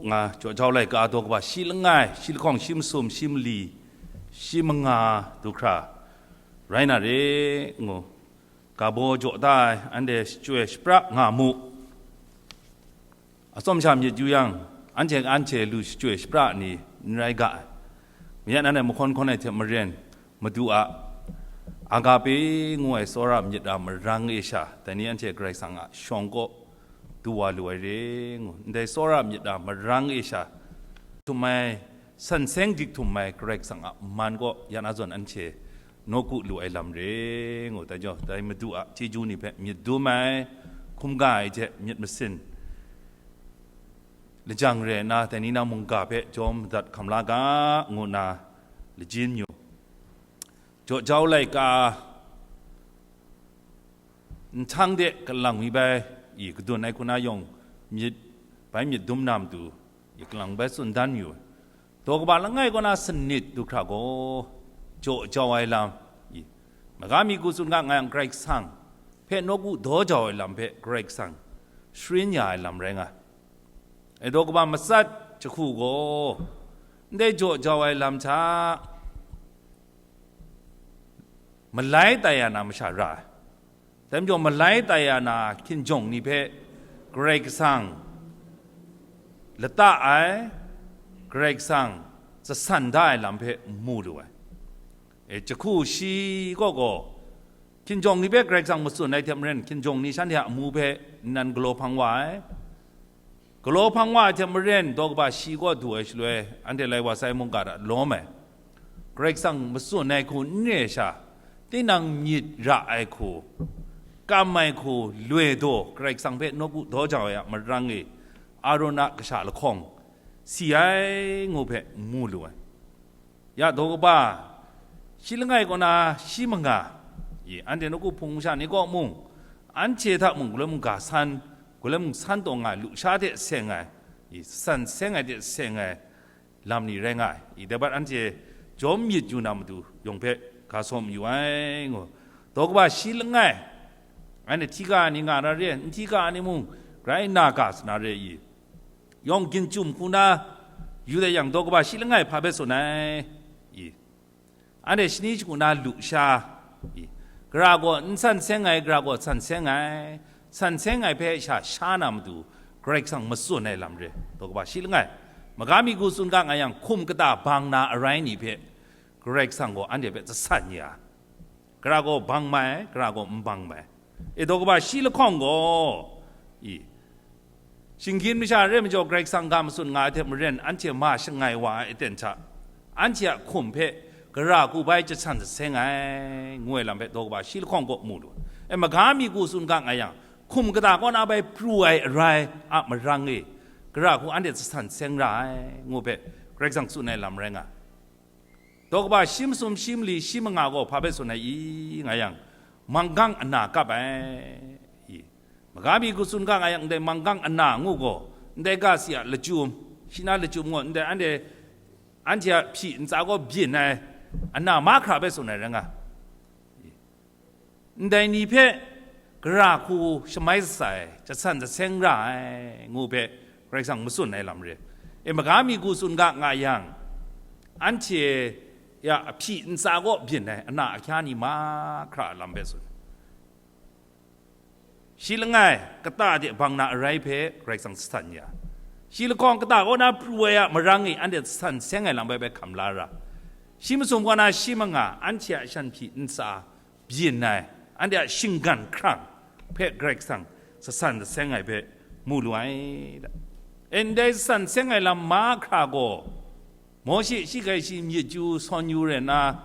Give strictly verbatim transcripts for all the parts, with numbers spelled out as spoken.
Nga jaw jau laika daw kaba shi langai, shi lahkawng, shi masum, shi mali, shi manga du hkra rai na re ngu, ga baw jaw da ai, anhte shachyoi shapra nga mu. Atsawm sha myit yu yang, anhte anhte lu shachyoi shapra ni n rai ga ai. Mayat nan ai mahkawn hkawn ai hte maren, Madu a agape ngu ai tsawra myit a marang e sha, dai ni anhte Karai Kasang a shawng kaw du wa lu ai re ngu, ndai tsawra myit a marang e sha, htum ai, san seng dik htum ai Karai Kasang a man kaw ya na zawn anhte nawku lu ai lam re ngu, dai jaw, dai Madu a chyeju ni hpe myit dum ai, hkum ga ai hte myit masin lajang re nna, dai ni na mungga hpe jawm madat hkam la ga, ngu nna lajin yu. Jaw jau laika, nhtang de kalang mi bai i kadun ai hku na yawng myit, bai myit dum na matu, i kalang bai tsun dan yu. Daw kaba langai kaw na sanit du hkra gaw, jaw jau ai lam, i, maga mi ku tsun ga nga yang Karai Kasang hpe nawku daw jau ai lam hpe Karai Kasang sharin ya ai lam rai nga. E daw kaba matsat jahku gaw, ndai jaw jau ai lam hta, malai tai ya na masha ra ai. Dai majaw, malai tai ya na hkinjawng ni hpe Karai Kasang lata ai, Karai Kasang zasan da ai lam hpe mu lu ai. E, jahku shi kaw gaw, hkinjawng ni hpe Karai Kasang matsun ai hte maren, hkinjawng ni shanhte a amu hpe nnan galaw hpang wa ai. Galaw hpang wa ai hte maren, daw kaba shi kaw du ai shaloi, anhte lai wa sai mungga hta lawm ai. Karai Kasang matsun ai hku n re ai sha, tinang myit ra ai hku, kam ai hku, loi daw, Karai Kasang hpe nawku daw jau ai a marang e, Aron a kasha lahkawng si ai ngu hpe mu lu ai. Ya daw kaba, shi langai kaw na shi manga, i, anhte nawku hpung masha ni kaw mung, anhte hta mung, galoi mungga san, galoi mung san taw nga ai lusha hte seng ai, i, san seng ai hte seng ai lam ni rai nga ai, i, dai bat anhte jawm myit yu na matu yawng hpe ga saw mayu ai ngu. Daw kaba shi langai, anhte hti ga ai ni nga na re, n hti ga ai ni mung, grai na ga sa na re i, yawng ginchyum hku na yu dat yang, daw kaba shi langai hpa hpe tsun ai, i, anhte shani shagu na lusha, i, gara gaw n san seng ai, gara gaw san seng ai, san seng ai hpe sha sha na matu, Karai Kasang matsun ai lam re, daw kaba shi langai, maga mi ku tsun ga nga yang, hkum kata bang na arai ni hpe, Karai Kasang gaw anhte hpe zasan ya. Gara gaw bang mai, gara gaw n bang mai. E daw kaba shi lahkawng gaw, i, shinggyim masha re majaw, Karai Kasang ga matsun nga ai hte maren, anhte ma shangai wa ai aten hta, anhte a hkum hpe gara hku bai jahtan jaseng ai, ngu ai lam hpe daw kaba shi lahkawng gaw mu lu. E, maga mi ku tsun ga nga yang, hkum kata kaw na bai pru ai arai a marang e, gara hku anhte jahtan jaseng ra ai, ngu hpe Karai Kasang tsun ai lam rai nga. Daw kaba shi masum shi mali shi manga gaw hpa hpe tsun ai i, nga yang, manggang ana kap ai, i. Maga mi ku tsun ga nga yang, ndai manggang ana ngu gaw, ndai ga si a lachyum, shi na lachyum gaw, ndai anhte, anhte a hpyi ntsa gaw byin ai, ana mahkra hpe tsun ai rai nga. Ndai ni hpe gara hku shamai sasai, jahtan jaseng ra ai, ngu hpe Karai Kasang matsun ai lam re. E, maga mi ku tsun ga nga yang, anhte ya ahpyi ntsa kaw byin ai ana ahkya ni mahkra a lam hpe tsun. Shi langai, kata de bang na arai hpe Karai Kasang jahtan ya. Shi lahkawng kata kaw na pru ai a marang e anhte jahtan jaseng ai lam hpe bai hkam la ra. Shi masum kaw na shi manga, anhte a shan hpyi ntsa byin ai, anhte a shinggan hkrang hpe Karai Kasang jahtan jaseng ai hpe mu lu ai da. E, ndai jahtan jaseng ai lam mahkra gaw, Mawshe shi hkai shi myit yu sawn yu rai nna,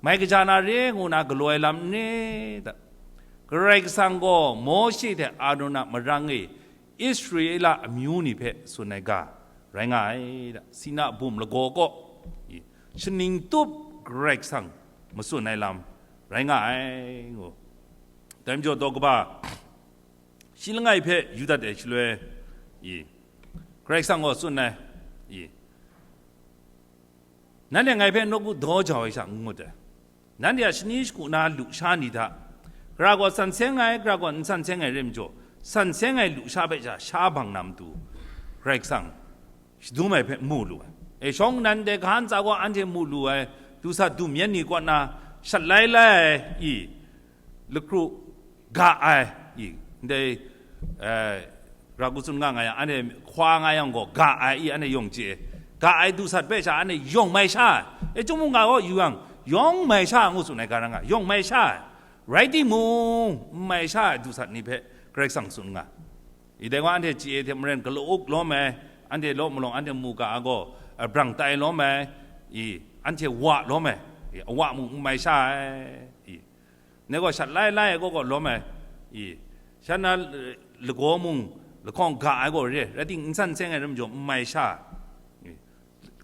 mai kaja na re ngu na galaw ai lam n re da. Karai Kasang gaw Mawshe hte Aron a marang e Israela amyu ni hpe tsun ai ga rai nga ai da. Sina bum lagaw kaw, i, shaning tup Karai Kasang matsun ai lam rai nga ai, ngu. Dai majaw daw kaba, shi langai hpe yu dat ai shaloi, i, Karai Kasang gaw tsun ai, i, nanhte ngai hpe nawku daw jau ai sha n ngut ai. Nanhte a shani shagu na lusha ni hta, gara gaw san seng ai, gara gaw n san seng ai rai majaw, san seng ai lusha hpe sha sha bang na matu, Karai Kasang shadum ai hpe mu lu ai. E, shawng nnan de ga ntsa gaw anhte mu lu ai, dusat dum yan ni kaw na shat lai lai ai i, lakru ga ai i, ndai, eh, ra ku tsun nga nga yang, anhte hkwa nga yang gaw, ga ai i, anhte yawng chye, ga ai dusat hpe sha anhte yawng mai sha ai. E, chyum mung ga gaw yu yang, yawng mai sha ai ngu tsun ai ga ra nga, yawng mai sha ai. Rai timung, n mai sha ai dusat ni hpe Karai Kasang tsun nga. I dai wa anhte chye hte maren gala-uk lawm ai, anhte law mulawng anhte mu ga ai gaw, a, brang tai lawm ai, i, anhte wa lawm ai, i, awa mung n mai sha ai, i, ne gaw shat lai lai ai gaw gaw lawm ai, i, shan na, eh, lagaw mung lahkawng ga ai gaw re, rai ting, n san seng ai ram jaw n mai sha ai, i,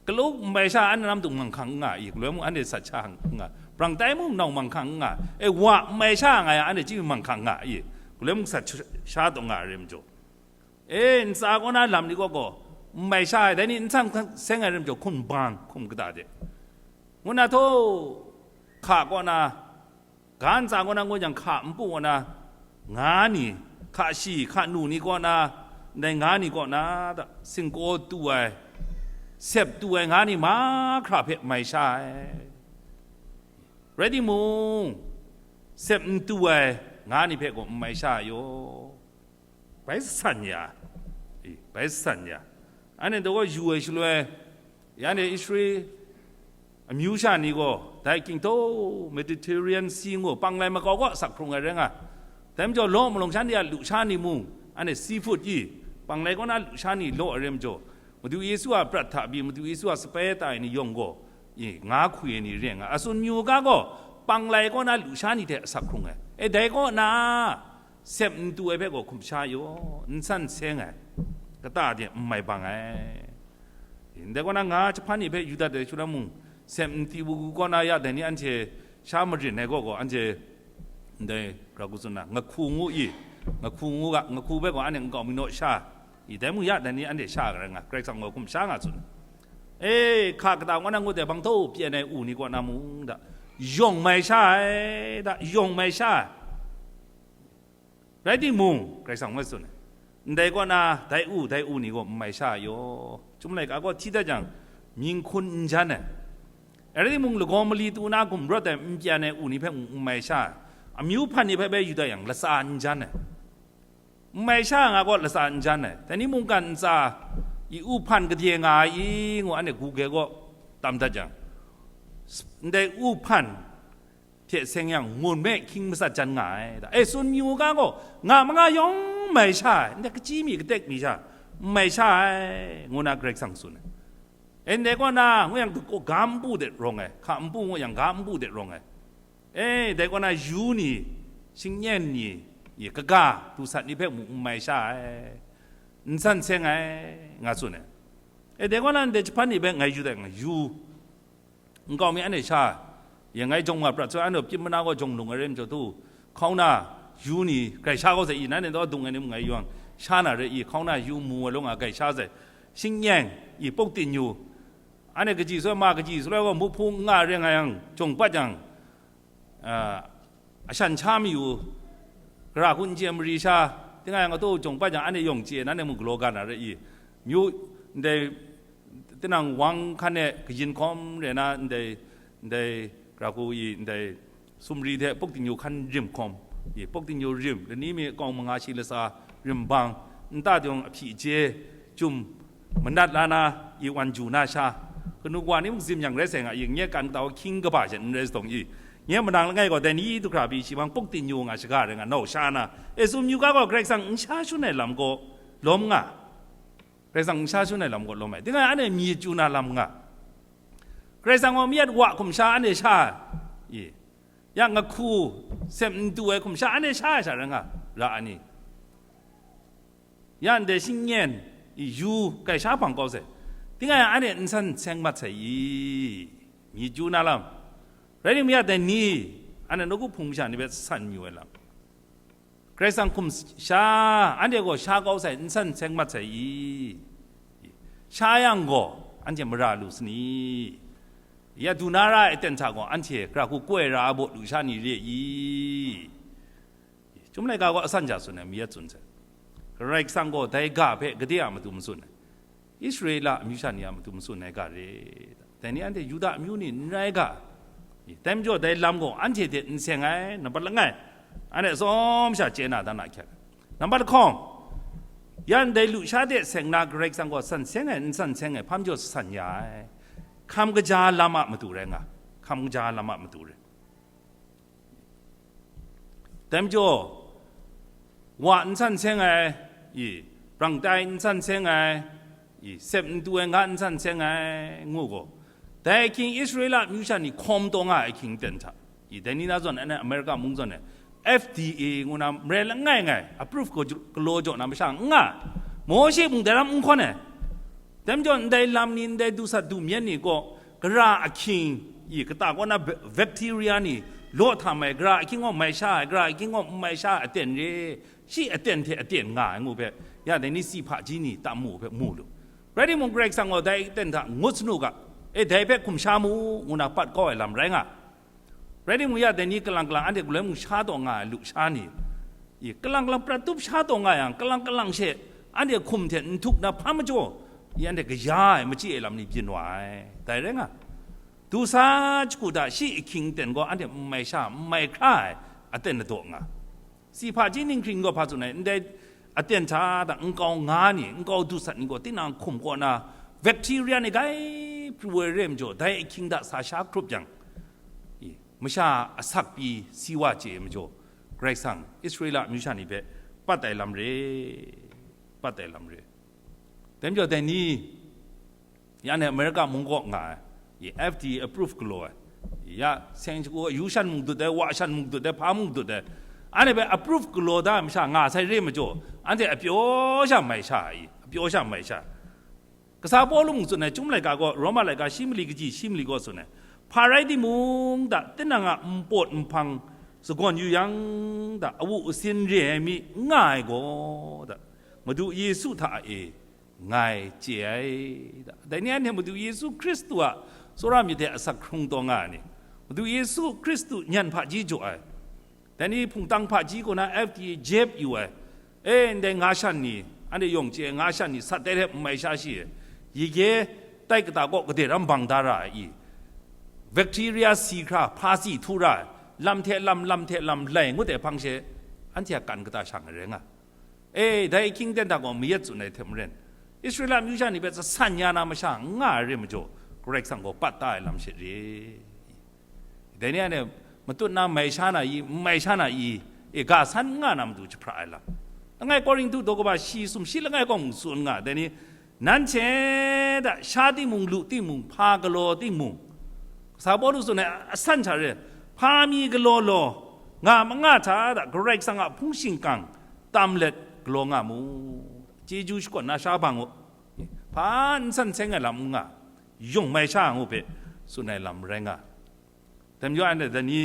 gala-uk n mai sha ai, anhte lam tu manghkang n nga i, galoi mung anhte sat sha n nga, brang tai mung nau manghkang n nga, e, wa n mai sha nga yang, anhte chyeju manghkang n nga i, galoi mung sat sha taw nga ai ram jaw. E, ntsa kaw na lam ni gaw gaw, n mai sha ai, dai ni n san seng ai ram jaw, hkum bang, hkum kata de. Ngu na htaw, hka kaw na, ga ntsa kaw na ngu jang, hka npu kaw na, nga ni, hka shi, hka nu ni kaw na, ndai nga ni kaw na, da, singkaw tu ai, sep tu ai nga ni mahkra hpe mai sha ai. Rai timung, sep n tu ai nga ni hpe gaw n mai sha ai yaw. Bai san ya, i, bai san ya. Anhte daw gaw yu ai shaloi, ya anhte Israel amyu sha ni gaw, dai Kingdaw Mediterranean Sea ngu panglai makau kaw asak hkrung ai rai nga. Dai majaw, law malawng shanhte a lusha ni mung, anhte seafood i, panglai kaw na lusha ni law ai rai majaw, Madu Yesu a prat hta pyi, Madu Yesu a sape ta ai ni yawng gaw, i, nga hkwi ai ni re nga. Asun myu ga gaw, panglai kaw na lusha ni hte asak hkrung ai. E, dai kaw na, sep n tu ai hpe gaw hkum sha yaw, n san seng ai, kata de n mai bang ai. Ndai kaw na nga jahpan ni hpe yu dat ai shaloi mung, sep n tu ai kaw na ya dai ni anhte sha marin ai gaw gaw, anhte ndai ra ku tsun na, ngahku ngu i, ngahku ngu ga, ngahku hpe gaw anhte nkau mi naw sha, i, dai mung ya dai ni anhte sha ai rai nga, Karai Kasang gaw hkum sha nga tsun. E, hka kata kaw na ngut ai bang htaw pyen ai u ni kaw na mung da, yawng mai sha ai, da, yawng mai sha ai. Rai timung, Karai Kasang ngu tsun ai, ndai kaw na dai u, dai u ni gaw n mai sha ai yaw. Chyum laika gaw hti dat jang, mying hkun n jan ai. Rai timung, lagaw mali tu na gumrawt ai n pyan ai u ni hpe n mai sha ai. Amyu hpan ni hpe bai yu dat yang, latsa n jan ai. N mai sha ai nga gaw latsa n jan ai. Dai ni mungkan ntsa i u hpan kadye nga ai i ngu anhte guge gaw tam dat jang, ndai u hpan hte seng yang, ngun me hkying matsat jan nga ai. E, tsun myu ga gaw, nga manga yawng mai sha ai, ndai kachyi mi katek mi sha, n mai sha ai, ngu na Karai Kasang tsun ai. E, ndai kaw na, ngu yang, ga npu de rawng ai, hka npu ngu yang, ga npu de rawng ai. E, dai kaw na, yu ni, shingyen ni, i, kaga, dusat ni hpe mung n mai sha ai, n san seng ai, nga tsun ai. E, dai kaw na, ndai jahpan ni hpe ngai yu dai nga, yu, nkau mi anhte sha, ya ngai jawng wa prat sai, anhte pyit mana gaw jawng lung ai rai majaw tu, hkau na yu ni grai sha kau sai i, nanhte taw dung ai ni mung ngai yawng sha na rai i, hkau na yu mu ai law nga grai sha sai, shingnyeng i, pawk tin yu, anhte kaji soi ma, kaji soi gaw muk hpung n nga rai nga yang, jawng pat yang, a, ashan sha mayu, gara hku n chye mari sha, tingai yang atu jawng pat yang anhte yawng chye, nanhte mung galaw ga na rai i, myu ndai tinang wang hkan e kayin hkawm re na ndai, ndai gara hku i ndai sumri hte pawk tingyu hkan rim hkawm i, pawk tingyu rim, lani mi kawng manga shi latsa rim bang, nta jawng ahpyi je, jum manat la na, i wan ju na sha, kanu wa ni mung zim yang rai sai nga i, nye kan kata hkying kaba sha n rai satawng i, nye manang langai gaw dai ni du hkra pyi shi bang pawk tingyu nga shaga rai nga nau sha na, e sumyu ga gaw Karai Kasang n sha shun ai lam gaw lawm nga. Karai Kasang n sha shun ai lam gaw lawm ai. Tingai anhte myi chyu na lam nga. Karai Kasang gaw mi yat wa hkum sha anhte sha ai. I. Ya ngahku, sep n du ai hkum sha anhte sha ai sha rai nga, ra ai ni. Ya ndai shingyen, i, yu, grai sha hpang kau sai. Tingai anhte n san seng mat sai i. Myi chyu na lam. Rai timung ya dai ni, anhte nawku hpung masha ni hpe san yu ai lam. Karai Kasang hkum sha, anhte gaw sha kau sai, n san seng mat sai i? Sha yang gaw, anhte mara lu sani? Ya du na ra ai aten hta gaw, anhte gara hku koi ra ai baw lu sha ni re i? Chyum laika gaw asan ja tsun ai, mi ya tsun sai. Karai Kasang gaw dai ga hpe gade a matu matsun ai. Israela amyu sha ni a matu matsun ai ga re. Dai ni anhte Yuda amyu ni n rai ga, dai majaw dai lam gaw anhte hte n seng ai, nampat langai, anhte atsawm sha chye na dan a hkyak. Nampat lahkawng, yan dai lusha hte seng na Karai Kasang gaw san seng ai, n san seng ai, hpa majaw san ya ai. Hkam kaja lam a matu rai nga, hkam kaja lam a matu rai. Dai majaw, wa n san seng ai, i, brang tai n san seng ai, i, sep n tu ai nga n san seng ai, ngu gaw, dai ahkying Israela amyu sha ni hkawm taw nga ai ahkying ten hta, i, dai ni na zawn, anhte Amerika mung zawn e, F D A ngu na marai langai ngai, approve galaw jaw na masha n nga, Mawshe mung dai lam n hkawn ai. Dai majaw, ndai lam ni, ndai du sat du myen ni gaw, gara ahkying, i, kata kaw na ba-, bacteria ni law htam ai, gara ahkying gaw mai sha ai, gara ahkying gaw n mai sha ai aten re, shi aten hte aten nga ai ngu hpe, ya dai ni si hpaji ni tam mu hpe mu lu. Rai timung, Karai Kasang gaw dai aten hta ngut sanu ga, e, dai hpe hkum sha mu, ngu na pat kau ai lam rai nga. Rai timung, ya dai ni kalang kalang anhte galoi mung sha taw nga ai lusha ni, i, kalang kalang prat tup sha taw nga yang, kalang kalang she anhte hkum hte n htuk na hpa majaw, i, anhte kaya ai, machyi ai lam ni byin wa ai. Dai rai nga, du sa jahku hta shi ahkying ten gaw anhte n mai sha, n mai hkra ai aten ladaw nga. Si hpaji ninghkring gaw hpa tsun ai, ndai aten hta da nkau nga ni, nkau du sat ni gaw tinang hkum kaw na, bacteria ni gai pru ai re ai majaw, dai ahkying hta sa sha hkrup yang, i, masha asak pyi si wa chye ai majaw, Karai Kasang Israela amyu sha ni hpe pat ai lam re, pat ai lam re. Dai majaw, dai ni, ya anhte Amerika mung kaw nga ai, i, F D A approve galaw ai, i, ya seng shagu, yu shan mung dut ai, wa shan mung dut ai, hpa mung dut ai, anhte hpe approve galaw da ai masha nga sai re ai majaw, anhte apyaw sha mai sha ai, apyaw sha mai sha. Kasa Pawlu mung tsun ai, Chyum laika gaw, Roma laika shi mali kaji shi mali gaw tsun ai, hpa rai timung da, tinang a npawt nhpang sagawn yu yang da, awu asin re ai mi n nga ai gaw da, Madu Yesu hta e ngai chye ai da. Dai ni anhte Madu Yesu Hkristu a tsawra myit hte asak hkrung taw nga ai ni, Madu Yesu Hkristu nyan hpaji jaw ai, dai ni hpungtang hpaji kaw na F D A jep yu ai, e, ndai nga shan ni, anhte yawng chye ai nga shan ni sat dai hte n mai sha shi, yige tai kata kaw gade ram bang da ra ai i, bacteria si hkra, hpa si htu ra ai, lam hte lam, lam hte lam lai ngut ai hpang she, anhte a kan kata shang ai rai nga. E, dai ahkying ten hta gaw mayat tsun ai hte maren, Israela amyu sha ni hpe tsasan ya na masha n nga ai re ai majaw, Karai Kasang gaw pat da ai lam she re. Dai ni anhte matut na mai sha na i, n mai sha na i, e, ga san n nga na matu jahpra ai lam. Langai Korinhtu daw kaba shi sumshi langai gaw mung tsun nga, dai ni, nanhte da sha timung, lu timung, hpa galaw timung, Kasa Pawlu tsun ai asan hta re, hpa mi galaw law, nga ma nga hta da Karai Kasang a hpung shingkang tam let galaw nga mu. Chyeju shakawn na sha bang u, hpa n san seng ai lam n nga, yawng mai sha ngu hpe tsun ai lam rai nga. Dai majaw anhte dai ni,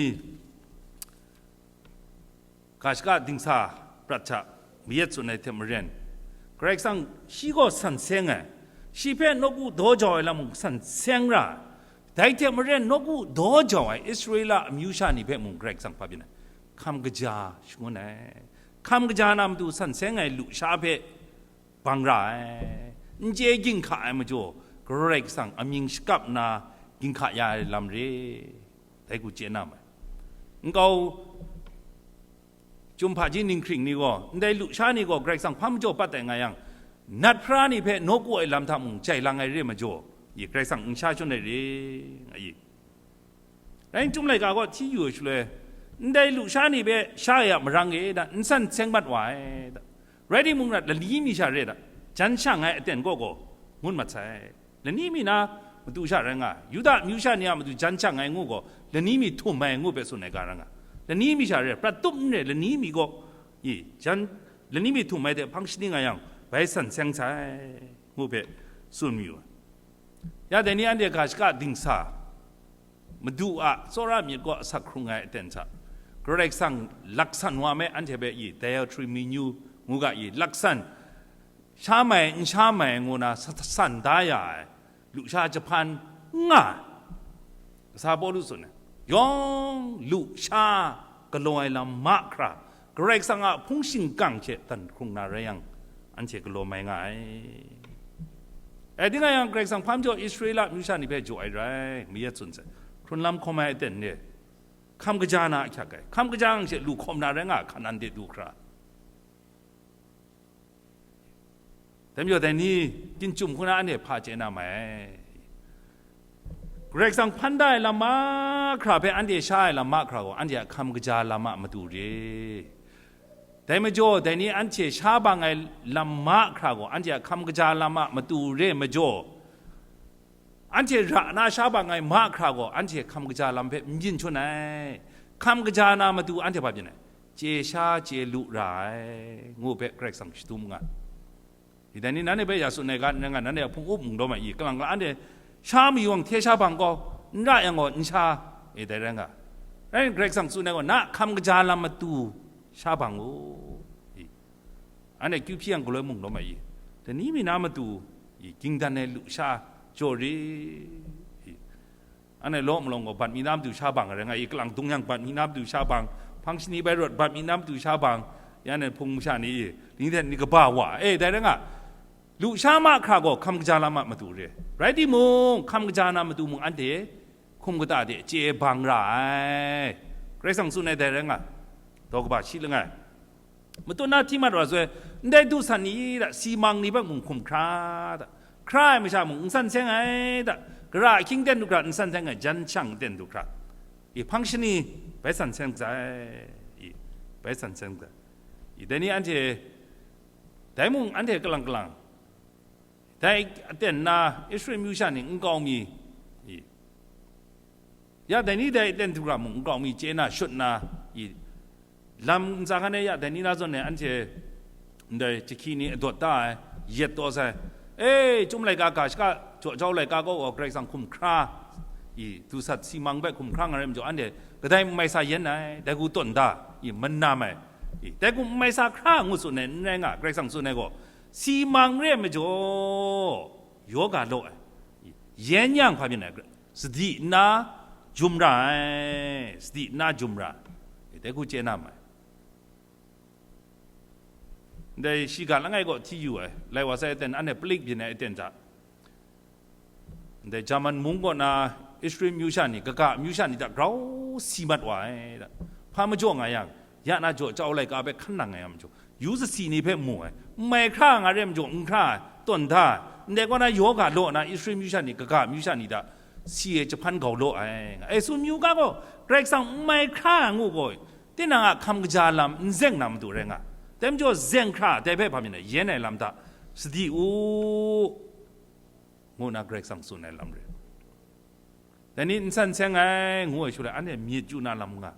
ga shaka dingsa prat hta mayat tsun ai hte maren, Karai Kasang shi gaw san seng ai, shi hpe nawku daw jau ai lam mung san seng ra ai. Dai hte maren, nawku daw jau ai Israela amyu sha ni hpe mung Karai Kasang hpa byin ai, hkam kaja shangun ai. Hkam kaja na matu san seng ai lusha hpe bang ra ai, n chye ginhka ai majaw, Karai Kasang amying shakap nna ginhka ya ai lam re, dai hku chye na mai. Nkau Chyum hpaji ninghkring ni gaw, ndai lusha ni gaw Karai Kasang hpa majaw pat ai nga yang, nat hpra ni hpe nawku ai lam hta mung jai lang ai re majaw, i Karai Kasang n sha shun ai re, nga i. Rai nna, Chyum laika gaw hti yu ai shaloi, ndai lusha ni hpe sha e a marang e da, n san seng mat wa ai da. Rai timung, rat lani mi sha re da, jan shang ai aten kaw gaw ngut mat sai. Lani mi na matu sha rai nga, Yuda amyu sha ni a matu jan shang ai ngu gaw, lani mi htum ai ngu hpe tsun ai ga rai nga. Lani mi sha re, prat tup n re, lani mi gaw, i, jan, lani mi htum ai hte hpang shaning a yang, bai san seng sai, ngu hpe tsun mayu ai. Ya dai ni anhte ga shaka dingsa, Madu a tsawra myit kaw asak hkrung ai aten hta, Karai Kasang laksan wa me anhte hpe i, dietary menu ngu ga i, laksan, sha mai, n sha mai ngu na sa-, san da ya ai lusha jahpan n nga ai. Kasa Pawlu tsun ai, yawng lusha galaw ai lam mahkra, Karai Kasang a hpung shingkang hte dan hkrung na rai yang, anhte galaw mai nga ai. E, ding a yang, Karai Kasang hpa majaw Israela amyu sha ni hpe jaw ai rai, mayat tsun sai. Hkrunlam hkawm ai aten ni, hkam kaja na ahkyak ai. Hkam kaja nga she lu hkawm na rai nga, Hkanan de du hkra. Dai majaw dai ni, ginchyum hku na anhte hpa chye na mai. Karai Kasang hpan da ai lam mahkra hpe anhte sha ai lam mahkra gaw, anhte a hkam kaja lam a matu re. Dai majaw, dai ni anhte sha bang ai lam mahkra gaw, anhte a hkam kaja lam a matu re majaw, anhte ra na sha bang ai mahkra gaw, anhte hkam kaja lam hpe n byin hkun ai. Hkam kaja na matu anhte hpa byin ai? Chye sha chye lu ra ai, ngu hpe Karai Kasang shadum nga. I dai ni nanhte hpe ya tsun ai ga, n rai nga, nanhte a hpung up mung daw ma i, kalang kalang anhte sha mayu yang hte sha bang gaw, n ra yang gaw n sha, e dai rai nga. Rai nna Karai Kasang tsun ai gaw, na hkam kaja lam matu sha bang u. I, anhte kyu hpyi yang galoi mung daw ma i, dai ni mi na matu, i, ging dan ai lu sha jaw re. I, anhte law malawng gaw bat mi na matu sha bang ai rai nga i, kalang dung yang bat mi na matu sha bang, hpang shani bai rawt bat mi na matu sha bang, ya anhte hpung masha ni i, ni hte ni kaba wa, e, dai rai nga, lu sha mahkra gaw hkam kaja lam a matu re. Rai timung, hkam kaja na matu mung anhte hkum kata de chye bang ra ai. Karai Kasang tsun ai dai rai nga, daw kaba shi langai. Matut na hti mat wa soi, ndai du san ni hta, si mang ni hpe mung hkum hkra hta, hkra ai masha mung n san seng ai hta, gara ahkying ten du hkra, n san seng ai jan shang ten du hkra, i hpang shani bai san seng sai, i bai san seng sai, i dai ni anhte, dai mung anhte kalang kalang, dai aten na Israel amyu sha ni nkau mi, i, ya dai ni dai aten du hkra mung nkau mi chye na shut na, i, lam ntsa hkan e ya dai ni na zawn e anhte ndai jahki ni adawt da ai, yet taw sai, e, chyum laika ga shaka jaw jau laika gaw Karai Kasang hkum hkra, i, du sat si mang bai hkum hkra nga rai majaw, anhte kadai n mai sa yen ai, dai hku tawn da, i, manam ai, i, dai hku n mai sa hkra ngu tsun ai, n rai nga, Karai Kasang tsun ai gaw, si mang re ai majaw, yaw ga law ai, yen yang hpa byin ai, sadi nna jum ra ai, sadi nna jum ra ai, dai hku chye na mai. Ndai shiga langai kaw hti yu ai, lai wa sai aten, anhte palik byin ai aten hta, ndai Jaman mung kaw na Israel amyu sha ni, kaga amyu sha ni hta grau si mat wa ai, hpa majaw nga yang, ya na jaw jau laika hpe hkan nang ai a majaw, yu sasi ni hpe mu ai, n mai hkra nga re majaw, n hkra ai, tawn da ai, ndai kaw na yaw ga law na Israel amyu sha ni, kaga amyu sha ni hta si ai jahpan gau law ai, nga ai. Tsun mayu ga gaw, Karai Kasang n mai hkra ai ngu gaw, tinang a hkam kaja lam n zeng na matu rai nga, dai majaw zeng hkra ai, dai hpe hpa mi na yen ai lam hta sadi u, ngu na Karai Kasang tsun ai lam rai. Dai ni n san seng ai ngu ai shaloi, anhte myit chyu na lam nga,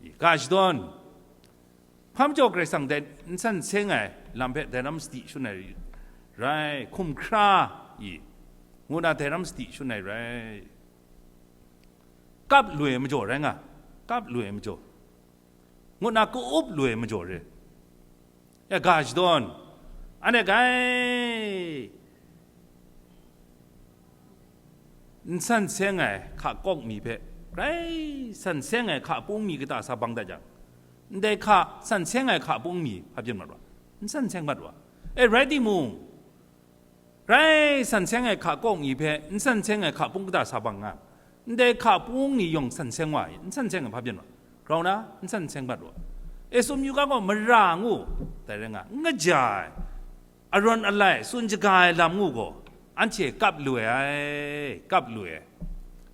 i, ga shadawn, hpa majaw Karai Kasang dai n san seng ai lam hpe dai ram sadi shun ai rai, hkum hkra, i, ngu na dai ram sadi shun ai rai. Kap lu ai majaw rai nga, kap lu ai majaw, ngu na ka-up lu ai majaw re. Ya ga shadawn, anhte gai n san seng ai hka kawk mi hpe, grai san seng ai hka pung mi kata sa bang dat jang, ndai hka san seng ai hka pung mi hpa byin mat wa, n san seng mat wa. E, rai timung, grai san seng ai hka kawk mi hpe n san seng ai hka pung kata sa bang nga, ndai hka pung ni yawng san seng wa i, n san seng ai hpa byin wa, grau na n san seng mat wa. E, tsun mayu ga gaw, mara ngu, dai rai nga, n kaja ai, arawn alai, tsun shaga ai lam ngu gaw, anhte kap lu ai, kap lu ai.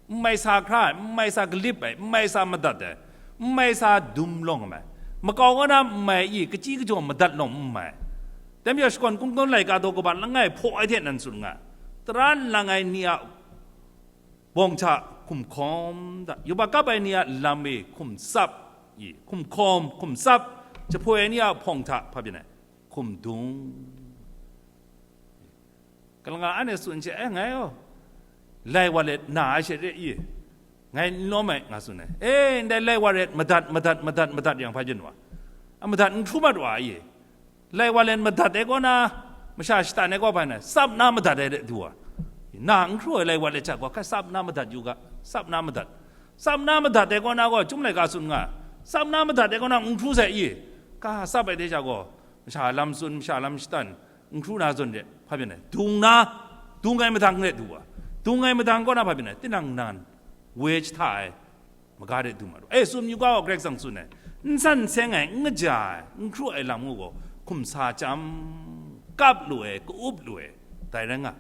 N mai sa hkra ai, n mai sa kalip ai, n mai sa madat ai, n mai sa dum lawng ai, makau kaw na n mai i, kachyi kajawng madat lawng n mai. Dai majaw shakawn kungdawn laika daw kaba langai hpaw ai hte nan tsun nga, tara nlang ai ni a bawng hta hkum hkawm da, yubak kap ai ni a lam e hkum tsap, i, hkum hkawm, hkum tsap, jahpoi ai ni a hpawng hta hpa byin ai, hkum dung. Kalang a anhte tsun she, "E, ngai gaw lai wa let na ai she re i, ngai n lawm ai," nga tsun ai. E, ndai lai wa let madat, madat, madat, madat yang hpa byin wa? A, madat n hkru mat wa i? Lai wa let madat ai kaw na, masha shatan ai kaw hpa na, tsap na madat ai de du wa? Na n hkru ai lai wa let hta gaw, hkrai tsap na madat yu ga, tsap na madat. Tsap na madat ai kaw na gaw, Chyum laika tsun nga, tsap na madat ai kaw na n hkru sai i? Ka tsap ai de sha gaw, masha lam tsun, masha lam shatan, n hkru na zawn de, Hpa byin ai, dung na, dung ai madang re du wa. Dung ai madang kaw na hpa byin ai, tinang nan, woi jahta ai, maga de du ma du. E, tsun yu ga gaw Karai Kasang tsun ai, n san n seng ai, n kaja ai, n hkru ai lam ngu gaw, hkum sa chyam, kap lu ai, ka-up lu ai, dai rai nga.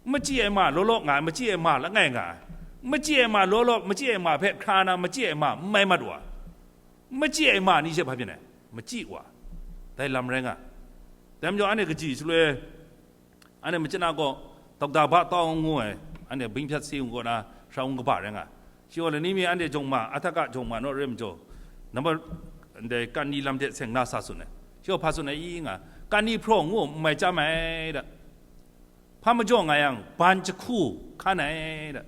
Machyi ai ma law law nga ai, machyi ai ma langai nga ai. Machyi ai ma law law, machyi ai ma hpe hkra na, machyi ai ma n mai mat wa. Machyi ai ma ni she hpa byin ai, machyi wa. Dai lam rai nga. Dai majaw, anhte kaji shaloi, anhte machyin a gaw, Dokta Ba Tawng ngu ai, anhte Bing Hpyat Si Wung kaw na, Sha Wung kaba rai nga. Shi gaw lani mi anhte jawng ma, Ahtaka jawng ma naw re majaw, nambar, ndai kan ni lam hte seng na sa tsun ai. Shi gaw hpa tsun ai i nga, kan ni hpraw ngu, n mai chyam ai da. Hpa majaw nga yang, ban jahku hkan ai da.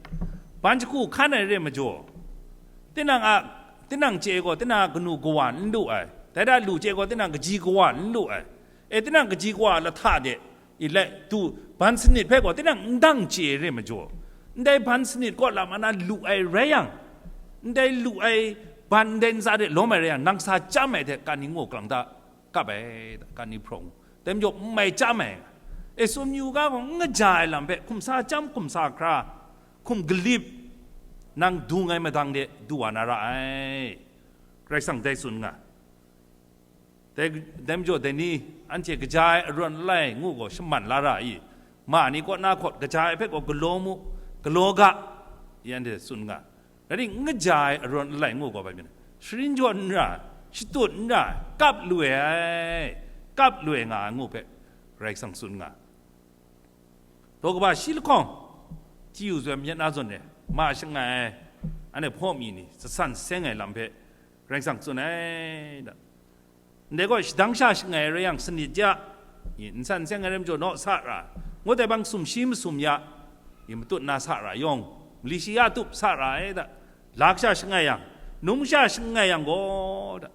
Ban jahku hkan ai re majaw, tinang a, tinang chye gaw, tinang a kanu kawa n lu ai. Dai da lu chye gaw, tinang kaji kawa n lu ai. E, tinang kaji kawa lahta de, i lai, tu, ban sanit hpe gaw, tinang n dang chye re majaw, ndai ban sanit kaw lam ana lu ai rai yang, ndai lu ai ban ndai ntsa de lawm ai rai yang, nang sa chyam ai hte kan ni ngu galang da, kap ai, kan ni hprawng, dai majaw n mai chyam ai. E, tsun yu ga gaw, n kaja ai lam hpe hkum sa chyam, hkum sa hkra, hkum galip, nang dung ai madang de du wa na ra ai. Karai Kasang dai tsun nga. Dai, dai majaw, dai ni, anhte kaja ai arawn alai ngu gaw shaman la ra i? Ma ni kaw na hkawt kaja ai hpe gaw galaw mu, galaw ga, i anhte tsun nga. Rai timung, n kaja ai arawn alai ngu gaw bai mi na, sharin jaw n ra, shatut n ra, kap lu ai, kap lu ai nga ai ngu hpe Karai Kasang tsun nga. Daw kaba shi lahkawng, chyu yu zawn myit na zawn e, ma shangai ai, anhte hpaw mi ni, sasan seng ai lam hpe Karai Kasang tsun ai da. Ndai gaw, shadang sha shangai rai yang, sanit ya, i, nsan seng ai rai majaw, naw sa ra, ngut ai bang sumshi masum ya, i, matut na sa ra yawng, mali shi ya tup sa ra ai da. Lak sha shangai yang, num sha shangai yang gaw da,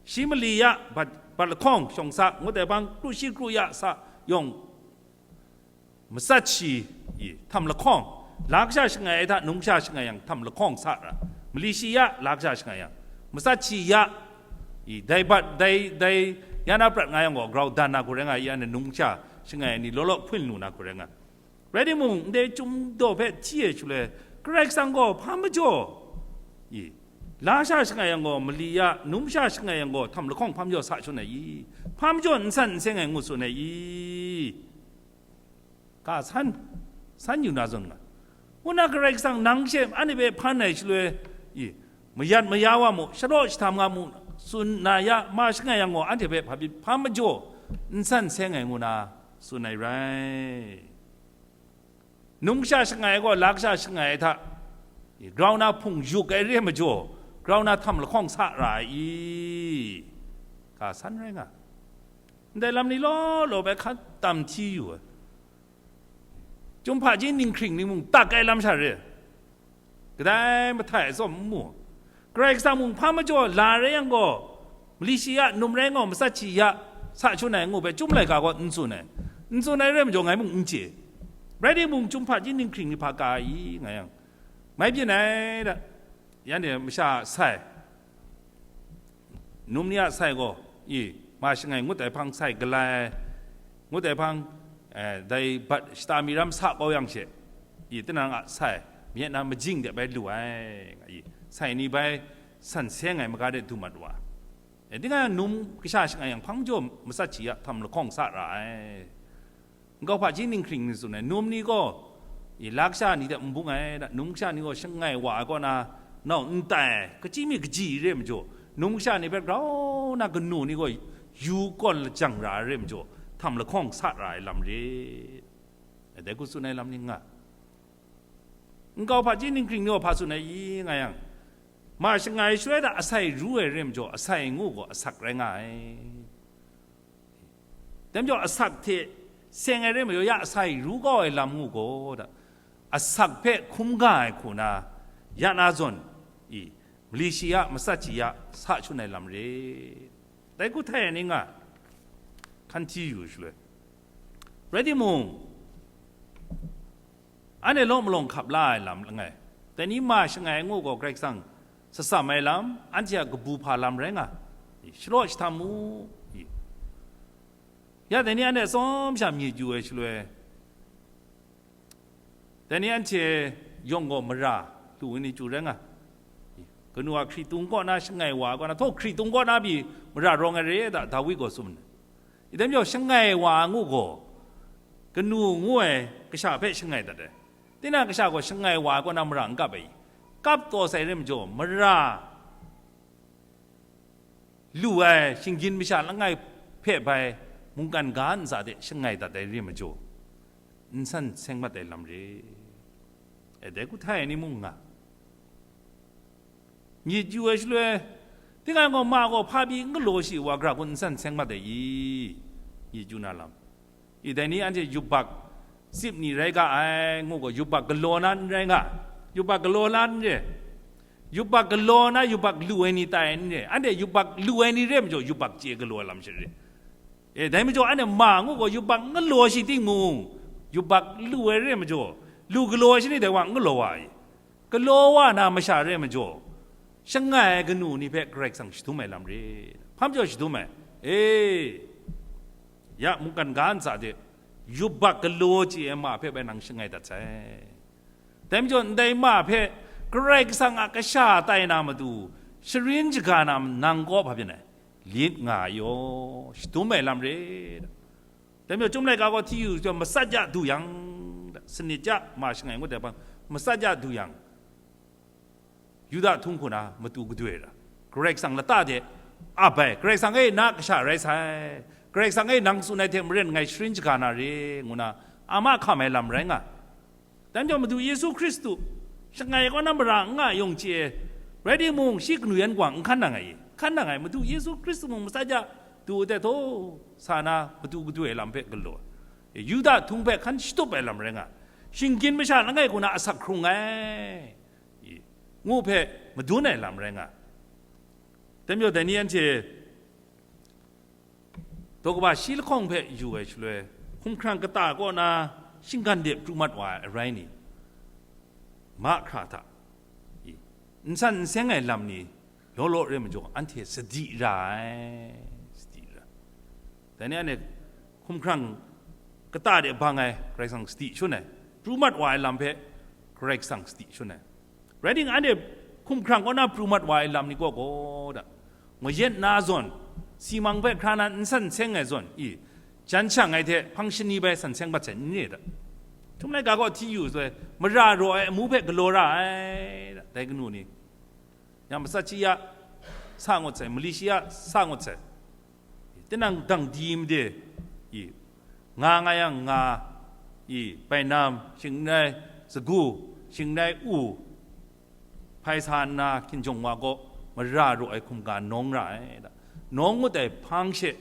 shi mali ya, bat, bat lahkawng shawng sa, ngut ai bang kru shi kru ya sa yawng, matsat shi, i, htam lahkawng, lak sha shangai ai hta num sha shangai yang htam lahkawng sa ra, mali shi ya lak sha shangai yang, matsat shi ya, i, dai bat, dai, dai, ya na prat nga yang gaw, grau dan na hku rai nga, ya ni num sha shangai ai ni law law hpun lu na hku rai nga. Rai timung, ndai chyum daw hpe hti ai shaloi, Karai Kasang gaw hpa majaw, i, la sha shangai yang gaw, mali ya, num sha shangai yang gaw, htam lahkawng hpa majaw sa shangun ai i? Hpa majaw n san n seng ai ngu tsun ai i? Ka san, san yu na zawn nga. Ngu na Karai Kasang nang she anhte hpe hpan ai shaloi, i, mayat maya wa mu, shalaw shatam nga mu, tsun na ya, ma shangai yang gaw, anhte hpe hpa byin, hpa majaw n san seng ai ngu na tsun ai rai. Num sha shangai ai gaw, lak sha shangai ai hta, i, grau na hpung yuk ai re majaw, grau na htam lahkawng sa ra ai i? Ka san rai nga. Ndai lam ni law law bai hkan tam hti yu ai. Chyum hpaji ninghkring ni mung tak ai lam sha re, kadai mahtai ai tsawm n mu. Karai Kasang mung hpa majaw la rai yang gaw, mali shi ya, num rai gaw, matsat shi ya, sa shangun ai ngu hpe, chyum laika gaw n tsun ai. N tsun ai rai majaw, ngai mung n chye. Rai timung, chyum hpaji ninghkring ni hpa ka ai i, nga yang, mai byin ai da. Yan e masha a sai, num ni a sai gaw, i, ma shangai ngut ai hpang sai galai ai, ngut ai hpang, eh, dai bat shata mi ram sa kau yang she, i, tinang a sai, myit na majing de bai lu ai, nga i, sai ni bai san seng ai maga de du mat wa. E, tinang num kasha shangai yang hpang jaw matsat shi ya htam lahkawng sa ra ai. Nkau hpaji ninghkring ni tsun ai, num ni gaw, i, lak sha ni hte n bung ai, da, num sha ni gaw shangai wa ai kaw na, nau n tai ai, kachyi mi kaji re majaw, num sha ni hpe grau na kanu ni gaw yu kawn lajang ra ai re majaw, htam lahkawng sa ra ai lam re. Dai hku tsun ai lam ni nga. Nkau hpaji ninghkring ni gaw hpa tsun ai i, nga yang, ma shangai shaloi hta asai ru ai re majaw, asai ngu gaw asak rai nga ai. Dai majaw, asak hte seng ai re majaw, ya asai ru kau ai lam ngu gaw da, asak hpe hkrum ga ai hku na, ya na zawn, i, mali shi ya, matsat shi ya, sa shangun ai lam re. Dai hku htai ai ni nga, hkan hti yu shaloi. Rai timung, anhte law malawng hkap la ai lam langai, dai ni ma shangai ai ngu gaw, Karai Kasang satsam ai lam, anhte a kabu hpa lam rai nga, i, shalaw shatam mu, i, Ya dai ni anhte tsawm sha myit yu ai shaloi, dai ni anhte yawng gaw mara lu ai ni chyu rai nga. Kanu a hkritung kaw na shangai wa kaw na, htaw hkritung kaw na pyi mara rawng ai re da, Dawi gaw tsun ai. Dai majaw shangai wa ngu gaw, kanu ngu ai kasha hpe shangai dat ai. Tinang kasha gaw shangai wa kaw na mara n kap ai. Kap taw sai re majaw, mara lu ai shinggyim masha langai hpe bai mungkan ga ntsa de shangai dat ai re majaw, n san seng mat ai lam re. E, dai hku htai ai ni mung nga. Myit yu ai shaloi, tingai gaw ma gaw hpa pyi n galaw shi wa, gara kun n san seng mat ai i? Myit yu na lam. I, dai ni anhte yubak sip ni rai ga ai, ngu gaw, yubak galaw na n rai nga, yubak galaw na n re, yubak galaw na yubak lu ai ni tai n re, anhte yubak lu ai ni re majaw, yubak chye galaw ai lam sha re. E, dai majaw, anhte ma ngu gaw, yubak n galaw shi timung, yubak lu ai re majaw, lu galaw ai shi ni dai wa n galaw wa ai. Galaw wa na masha re majaw, shangai ai kanu ni hpe Karai Kasang shadum ai lam re. Hpa majaw shadum ai? E, ya mungkan ga ntsa de, yubak galaw chye ai ma hpe bai nang shangai dat sai. Dai majaw, ndai ma hpe Karai Kasang a kasha tai na matu, sharin shaga na nang kaw hpa byin ai? Lit nga ai yaw, shadum ai lam re. Dai majaw, Chyum laika gaw hti yu, matsat ja du yang, sanit ja ma shangai ngut ai hpang, matsat ja du yang, Yuda htung hku na matu gadoi ra, Karai Kasang lata de ap ai, Karai Kasang e, na kasha rai sai, Karai Kasang e, nang tsun ai hte maren ngai sharin shaga na re, ngu na ama hkam ai lam rai nga. Dai majaw, Madu Yesu Hkristu shangai kaw na mara n nga yawng chye, rai timung, shi kanu yan kwang n hkan nang ai, hkan nang ai, Madu Yesu Hkristu mung matsat ja du de taw, sa na matu gadoi ai lam hpe galaw ai, Yuda htung hpe hkan shatup ai lam rai nga, shinggyim masha langai kaw na asak hkrung ai, i, ngu hpe madun ai lam rai nga. Dai majaw, dai ni anhte daw kaba shi lahkawng hpe yu ai shaloi, hkumhkrang kata kaw na shinggan de pru mat wa ai arai ni, mahkra hta, i, n san n seng ai lam ni law law re majaw, anhte sadi ra ai, sadi ra. Dai ni anhte hkumhkrang kata de bang ai Karai Kasang sadi shun ai, pru mat wa ai lam hpe Karai Kasang sadi shun ai. Rai timung, anhte hkumhkrang kaw na pru mat wa ai lam ni kaw gaw da, ngayet na zawn, simang hpe hkra na n san seng ai zawn, i, jan shang ai hte hpang shani bai san seng bat sai n re da. Chyum laika gaw hti yu sai, mara raw ai amu hpe galaw ra ai da, dai kanu ni. Yang matsat shi ya sa ngut sai, mali shi ya sa ngut sai. Tinang dang di made, i, nga nga yang nga, i, bainam, shing n rai sagu, shing n rai u, hpai sa nna hkinjawng wa kaw mara raw ai hkumga nawng ra ai, nawng ngut ai hpang she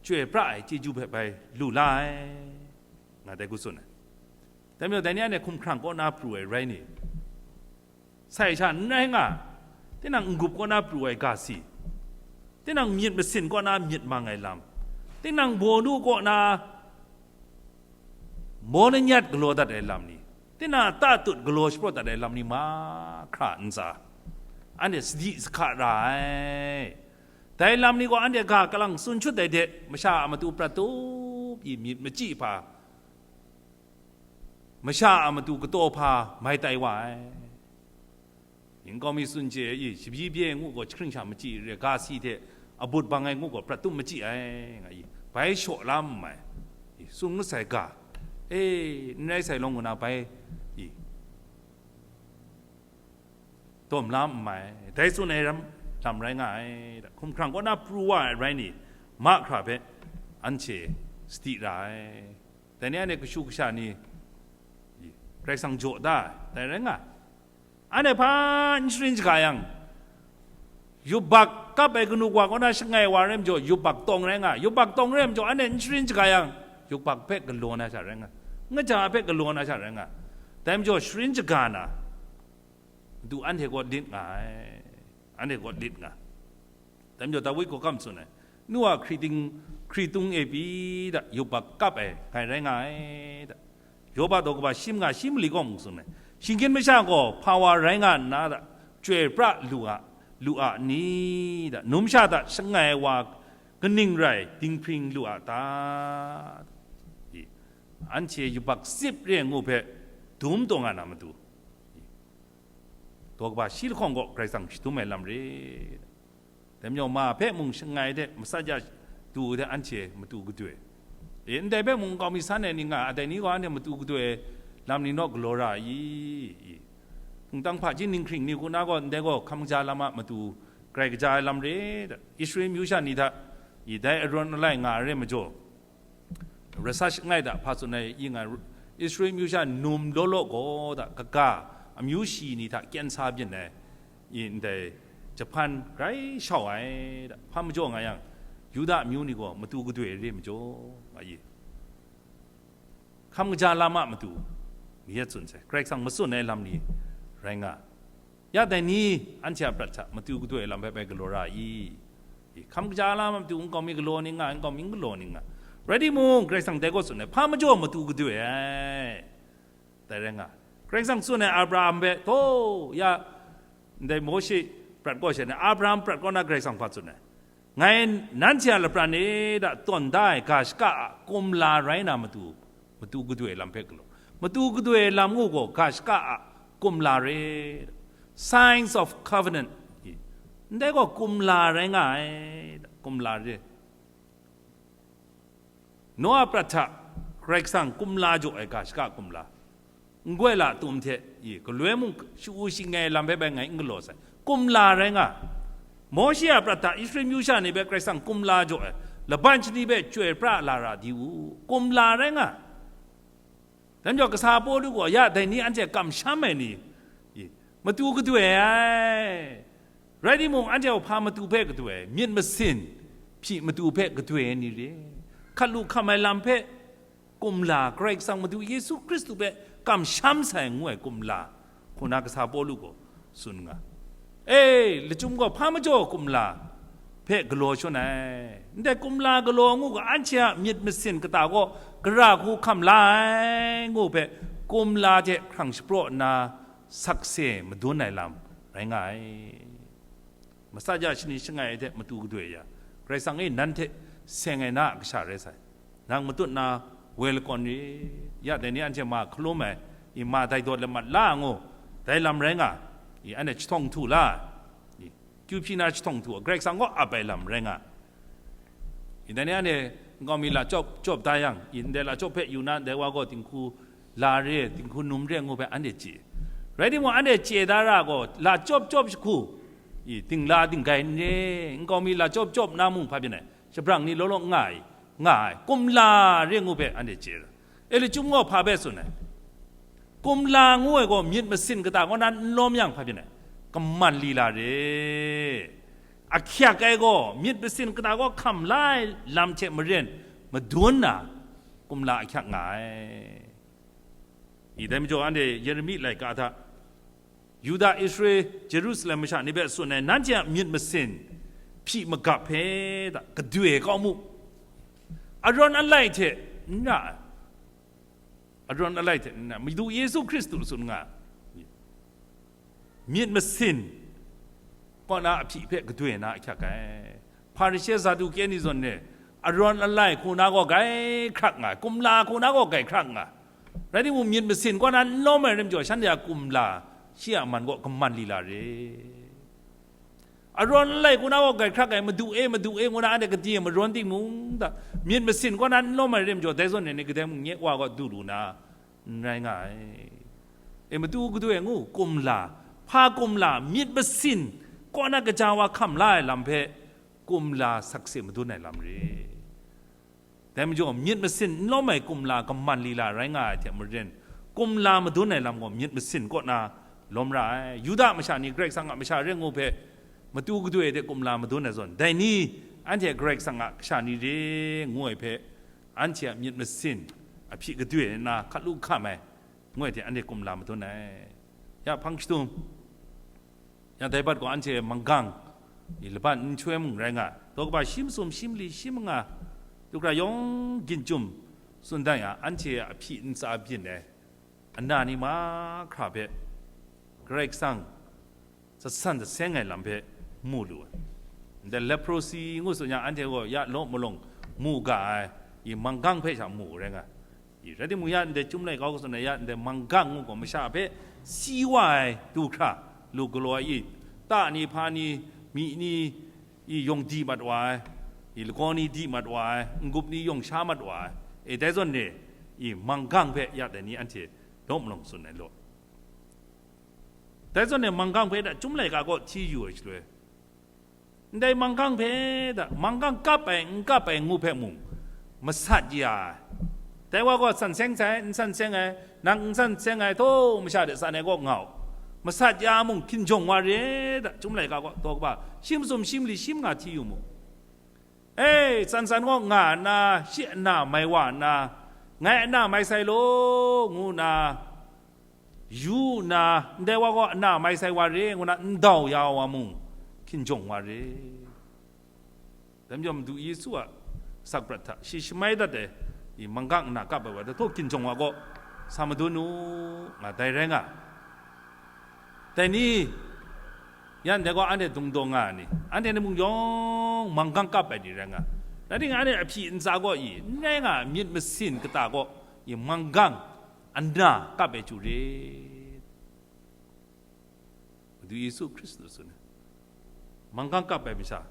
chyoi pra ai chyeju hpe bai lu la ai, nga dai hku tsun ai. Dai majaw, dai ni anhte hkumhkrang kaw na pru ai rai ni, sai sha n rai nga, tinang n-gup kaw na pru ai ga si, tinang myit masin kaw na myit mang ai lam, tinang bawnu kaw na maw lanyat galaw dat ai lam ni, tinang tatut galaw shapraw dat ai lam ni mahkra ntsa, anhte sadi sahka ra ai. Dai lam ni gaw anhte ga kalang tsun shut ai hte, masha a matu prat tup i myit machyi hpa, masha a matu kataw hpa mai tai wa ai. Yin kau mi tsun chye ai, i, shabyi bye ngu gaw jahkring sha machyi re, ga si hte abut bang ai ngu gaw prat tum machyi ai, nga i, bai shaw la n mai, i, tsun ngut sai ga, e, n rai sai law ngu na bai, i, dawm la n mai, dai tsun ai ram, lam rai nga ai, da, hkumhkrang kaw na pru wa ai rai ni, mahkra hpe anhte sadi ra ai. Dai ni anhte kashu kasha ni, Karai Kasang jaw da ai, dai rai nga ai. Anhte hpa n sharin shaga yang, yubak kap ai kanu wa kaw na shangai wa rai majaw, yubak tawng rai nga ai. Yubak tawng rai majaw, anhte n sharin shaga yang, yubak hpe galaw na sha rai nga ai. Ngaja hpe galaw na sha rai nga ai. Dai majaw, sharin shaga na, Madu anhte kaw lit nga ai, anhte kaw lit nga ai. Dai majaw, Dawi hkawhkam tsun ai, nu a hkriting, hkritung e pyi da, yubak kap ai, ngai rai nga ai da. Yoba daw kaba shi manga shi mali gaw mung tsun ai, shinggyim masha gaw hpa wa rai nga nna da, chyoi pra lu a, lu a ni da, numsha hta shangai ai wa Kaning rai dinghpring lu a ta? I, anhte yubak sip re ngu hpe dum taw nga na matu, i, daw kaba shi lahkawng gaw Karai Kasang shadum ai lam re. Dai majaw ma hpe mung shangai de, masat ya du de, anhte matu gadoi. E, ndai hpe mung nkau mi san ai ni nga, a, dai ni gaw anhte matu gadoi ai lam ni naw galaw ra ai i? I, hpungtang hpaji ninghkring ni hku na gaw, ndai gaw hkam kaja lam a matu, grai kaja ai lam re, da, Israel myu sha ni hta, i, dai Aron alai nga ai re majaw, research ngai da, hpa tsun ai i nga, Israel myu sha num law law gaw da, kaga amyu shi ni hta kyen sa byin ai, i, ndai Japan grai shau ai da, hpa majaw nga yang, Yuda amyu ni gaw matu gadoi re majaw, nga i, hkam kaja lam a matu, ni yet tsun sai, Karai Kasang matsun ai lam ni rai nga. Ya dai ni, anhte a prat hta matu gadoi ai lam hpe bai galaw ra i? I, hkam kaja lam a matu nkau mi galaw ni nga, nkau mi n galaw ni nga. Rai timung, Karai Kasang dai gaw tsun ai, hpa majaw matu gadoi ai. Dai rai nga. Karai Kasang tsun ai Abraham hpe, taw, ya, ndai Mawshe prat kaw sha ni, Abraham prat kaw na Karai Kasang hpa tsun ai? Ngai nanhte a lapran e da tawn da ai ga shaka a kumla rai na matu, matu gadoi ai lam hpe galaw. Matu gadoi ai lam ngu gaw ga shaka a kumla re. Signs of covenant. Ndai gaw kumla rai nga ai, kumla re. Noa prat hta Karai Kasang kumla jaw ai ga shaka kumla, n goi la tum hte, i, galoi mung shu-, shingai lam hpe bai ngai n galaw sai. Kumla rai nga. Mawshe a prat hta Israel myu sha ni hpe Karai Kasang kumla jaw ai, laban shani hpe chyoi pra la ra di u, kumla rai nga. Dai majaw kasa Pawlu gaw, ya dai ni anhte kamsham ai ni, i, matu gadoi ai. Rai timung, anhte gaw hpa matu hpe gadoi ai? Myit masin hpyi matu hpe gadoi ai ni re. Hkat lu hkam ai lam hpe kumla, Karai Kasang Madu Yesu Hkristu hpe kamsham sai ngu ai kumla, hku na kasa Pawlu gaw tsun nga. E, lachyum gaw hpa majaw kumla hpe galaw shawn ai. Ndai kumla galaw ngu ga, anhte a myit masin kata gaw gara hku hkam la ai, ngu hpe kumla hte hkrang shapraw nna sakse madun ai lam rai nga ai. Masat ya shani shangai ai hte matu gadoi ya, Karai Kasang e nan hte seng ai na a kasha rai sai. Nang matut na woi lakawn rit, ya dai ni anhte ma hkalum ai, i, ma dai dawt lamat la ngu, dai lam rai nga, i, anhte jahtawng htu la, i, kyu hpyi na jahtawng htu, Karai Kasang kaw ap ai lam rai nga. I, dai ni anhte nkau mi la chyawp, chyawp da yang, i, ndai la chyawp hpe yu na, ndai wa gaw dinghku la re, dinghku num re ngu hpe anhte chye. Rai timung, anhte chye da ra gaw, la chyawp chyawp jahku, i, dingla dinggai n re, nkau mi la chyawp chyawp na mung hpa byin ai, shabrang ni law law nga ai, nga ai, kumla re ngu hpe anhte chye ra. E, lachyum gaw hpa hpe tsun ai? Kumla ngu ai gaw myit masin kata kaw na n lawm yang hpa byin ai? Kaman lila re. Ahkyak ai gaw myit masin kata kaw hkam la ai lam hte maren madun na kumla ahkyak nga ai. I, dai majaw anhte Yeremi laika hta, Yuda, Israel, Jerusalem masha ni hpe tsun ai, nanhte a myit masin hpyi magap hpe da, gadoi kau mu. Aron alai hte n ra ai. Aron alai hte n ra, Madu Yesu Hkristu tsun nga ai. Myit masin kaw na ahpyi hpe gadoi na ahkyak ai. Hparishe, Saduke ni zawn re, aron alai hku na gaw grai hkrak nga ai, kumla hku na gaw grai hkrak nga ai. Rai timung, myit masin kaw na n lawm ai rai majaw, shanhte a kumla shi a man kaw kaman lila re. Aron alai hku na gaw grai hkrak ai, Madu e, Madu e, ngu na anhte gade marawng timung ta, myit masin kaw na n lawm ai rai majaw, dai zawn re ni kadai mung nye Wa kaw du lu na, n rai nga ai. E, matu gadoi ngu, kumla, hpa kumla, myit masin kaw na gaja wa hkam la ai lam hpe, kumla sakse madun ai lam re. Dai majaw, myit masin n lawm ai kumla kaman lila rai nga ai hte maren, kumla madun ai lam gaw myit masin kaw na lawm ra ai. Yuda masha ni Karai Kasang a masha re ngu hpe, matu gadoi de kumla madun ai zawn, dai ni anhte Karai Kasang a kasha ni re ngu ai hpe, anhte a myit masin ahpyi gadoi na hkat lu hkam ai, ngu ai hte anhte kumla madun ai. Ya hpang shadum, ya dai bat gaw anhte manggang, i, laban n chyoi mung rai nga, daw kaba shi masum, shi mali, shi manga, dukra yawng ginjum tsun dan ya, anhte a ahpyi ntsa byin ai ana ni mahkra hpe Karai Kasang zatsan zaseng ai lam hpe mu lu ai. Ndai leprosy ngu tsun yang, anhte gaw ya law malawng mu ga ai, i manggang hpe sha mu rai nga. I rai timung, ya ndai Chyum Laika gaw tsun ai, ya ndai manggang ngu gaw masha hpe si wa ai du hkra, lu galaw ai i, ta ni, hpa ni, myi ni, i yawng di mat wa ai, i lagaw ni di mat wa ai, n-gup ni yawng sha mat wa ai, e dai zawn re, i manggang hpe ya dai ni anhte law malawng tsun ai law. Dai zawn e manggang hpe da Chyum Laika gaw hti yu ai shaloi, ndai manggang hpe da, manggang kap ai, n kap ai ngu hpe mung, masat ya ai. Dai wa gaw san seng sai, n san seng ai, nang n san seng ai, htaw masha de san ai kaw nga u. Masat ya mung, hkinjawng wa re da, Chyum Laika gaw, daw kaba, shi masum shi mali shi manga hti yu mu. E, san san kaw nga nna, shi ana mai wa nna, ngai ana mai sai law, ngu nna, yu nna, ndai wa gaw ana mai sai wa re, ngu nna, n dau ya wa mung, hkinjawng wa re. Dai majaw Madu Yesu a sakprat hta shi shamai dat ai, i manggang ana kap ai wa, da htaw hkinjawng wa gaw, sa madun u, nga dai rai nga. Dai ni, yan dai gaw anhte dungdaw nga ai ni, anhte ni mung yawng manggang kap ai ni rai nga. Rai timung, anhte ahpyi ntsa gaw i, n rai nga, myit masin kata gaw i manggang ana kap ai chyu re. Madu Yesu Hkristu tsun ai. Manggang kap ai masha,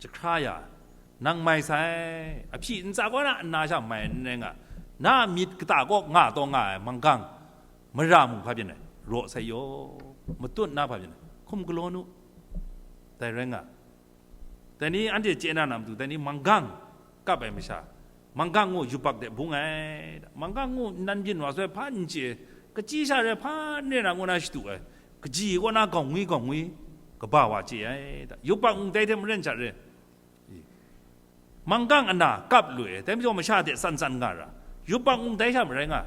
jahkra ya, nang mai sai, ahpyi ntsa kaw na nna sha mai n rai nga, na myit kata kaw nga taw nga ai manggang, mara mung hpa byin ai, raw sai yaw, matut na hpa byin ai, hkum galaw nu, dai rai nga. Dai ni anhte chye na na matu, dai ni manggang kap ai masha, manggang ngu yubak de bung ai, manggang ngu nnan byin wa soi hpa n chye, kachyi sha rai hpa n re na ngu na shadu ai, kaji kaw na gaw ngwi gaw ngwi, kaba wa chye ai, yubak ngu dai hte maren sha re. Manggang ana kap lu ai, dai majaw masha hte san san nga ra, yubak ngu dai sha marai nga,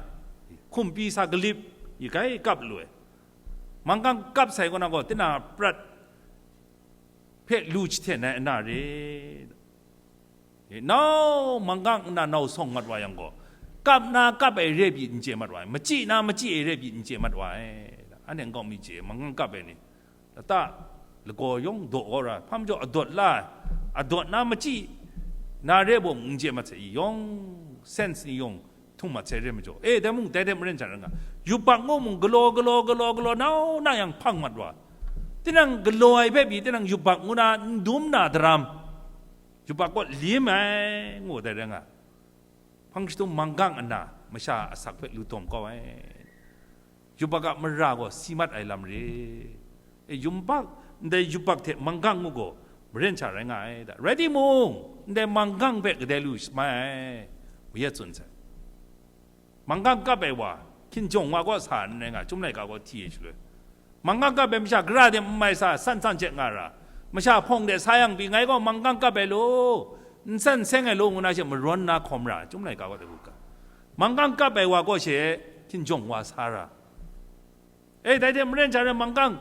hkumpi sa galip, i gai kap lu ai. Manggang kap sai kaw na gaw, tinang a prat hpe lu jahten ai ana re. E, nau manggang nna nau sawng mat wa yang gaw, kap na kap ai re pyi n chye mat wa ai, machyi na machyi ai re pyi n chye mat wa ai. Anhte nkau mi chye, manggang kap ai ni, lata lagaw yawng daw kau ra, hpa majaw adawt la ai, adawt na machyi na re bawng n chye mat sai, yawng sense ni yawng htung mat sai re majaw, e, dai mung dai hte maren sha rai nga, yubak ngu mung galaw, galaw, galaw, galaw, nau na yang hpang mat wa. Tinang galaw ai hpe pyi, tinang yubak ngu na n dum na daram, yubak kaw lim ai, ngu dai rai nga. Hpang shadum manggang ana masha asak hpe lu dawm kau ai. Yubak a mara gaw si mat ai lam re. E, yubak, ndai yubak hte manggang ngu gaw maren sha rai nga ai da. Rai timung, ndai manggang hpe kadai lu shamai ai, mayat tsun sai. Manggang kap ai wa, hkinjawng wa kaw sa n rai nga, Chyum Laika kaw hti ai shaloi. Manggang kap ai masha gara de n mai sa, san san hte nga ra, masha hpawng de sa yang pyi, ngai gaw manggang kap ai law, n san seng ai law, ngu na she marawn na hkawm ra, Chyum Laika kaw de u ga. Manggang kap ai wa kaw she hkinjawng wa sa ra. E, dai hte maren sha rai manggang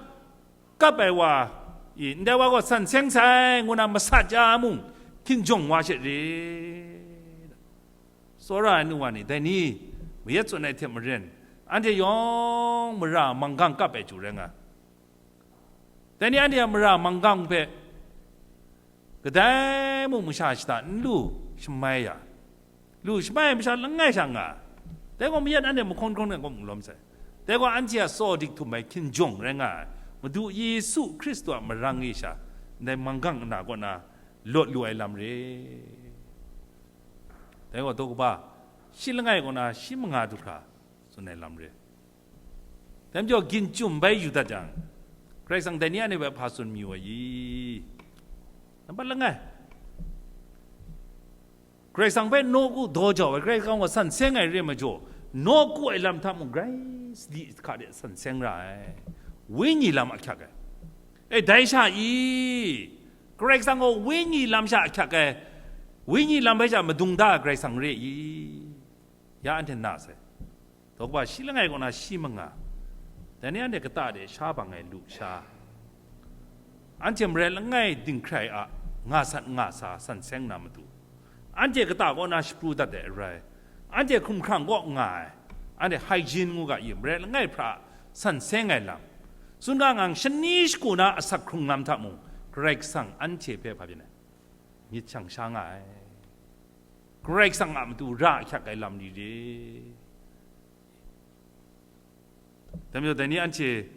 kap ai wa, i, ndai wa gaw san seng sai, ngu na masat ya mung, hkinjawng wa she re. Tsawra ai nu wa ni, dai ni, mayat tsun ai hte maren, anhte yawng mara manggang kap ai chyu rai nga. Dai ni anhte a mara manggang hpe, kadai mung masha shada n lu shamai ya, lu shamai ai masha langai sha nga, dai gaw mayat anhte mahkawn hkawn ai kaw mung lawm sai. Dai gaw anhte a tsaw dik htum ai hkinjawng rai nga ai, Madu Yesu Hkristu a marang e sha, ndai manggang ana kaw na lawt lu ai lam re. Dai gaw daw kaba, shi langai kaw na shi manga du hkra tsun ai lam re. Dai majaw, gin chyum bai yu dat jang, Karai Kasang dai ni anhte hpe hpa tsun mayu ai i? Nambat langai, Karai Kasang hpe nawku daw jau ai, Karai Kasang gaw san seng ai re majaw, nawku ai lam hta mung grai sadi hka de san seng ra ai, wenyi lam ahkyak ai. E, dai sha i, Karai Kasang gaw wenyi lam sha ahkyak ai, wenyi lam bai sha madung da ai Karai Kasang re i? Ya anhte na sai. Daw kaba, shi langai kaw na shi manga, dai ni anhte kata de sha bang ai lu sha, anhte marai langai dinghkrai a nga sat nga sa san seng na matu, anhte kata kaw na shapru dat ai arai, anhte hkumhkrang kaw nga ai, anhte hygiene ngu ga i, marai langai hpra san seng ai lam, tsun ga ngang shani shagu na asak hkrung lam hta mung, Karai Kasang anhte hpe hpa byin ai, myit shang sha nga ai. Karai Kasang a matu ra ahkyak ai lam ni re. Dai majaw, dai ni anhte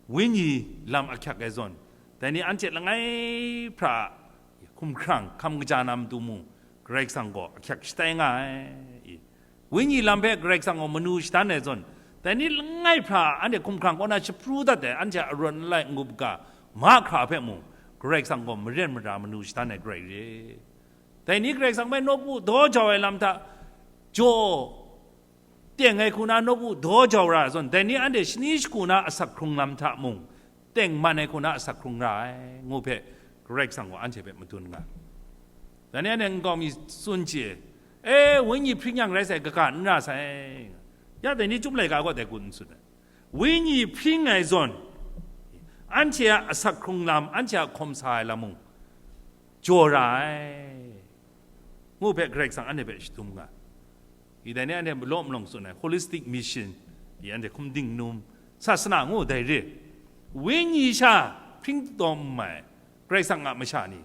wenyi lam ahkyak ai zawn, dai ni anhte langai hpra a hkumhkrang hkam kaja na matu mung, Karai Kasang gaw ahkyak shatai nga ai. Wenyi lam hpe Karai Kasang gaw manu shadan ai zawn, dai ni langai hpra anhte hkumhkrang kaw na shapru dat ai, anhte a arawn alai n-gup ga mahkra hpe mung, Karai Kasang gaw maren mara manu shadan ai Karai re. Dai ni Karai Kasang hpe nawku daw jau ai lam hta jaw teng ai hku na nawku daw jau ra ai zawn, dai ni anhte shani shagu na asak hkrung lam hta mung, teng man ai hku na asak hkrung ra ai, ngu hpe Karai Kasang gaw anhte hpe madun nga. Dai ni anhte nkau mi tsun chye, e, wenyi hpring yang rai sai, kaga n ra sai. Ya, dai ni Chyum laika gaw dai gun n tsun ai. Wenyi hpring ai zawn, anhte a asak hkrung lam, anhte a hkawm sa ai lam mung, jaw ra ai, ngu hpe Karai Kasang anhte hpe shadum nga. I dai ni anhte law malawng tsun ai holistic mission, i anhte hkum dingnum, sasana ngu dai re. Wenyi sha hpring taw n mai, Karai Kasang a masha ni,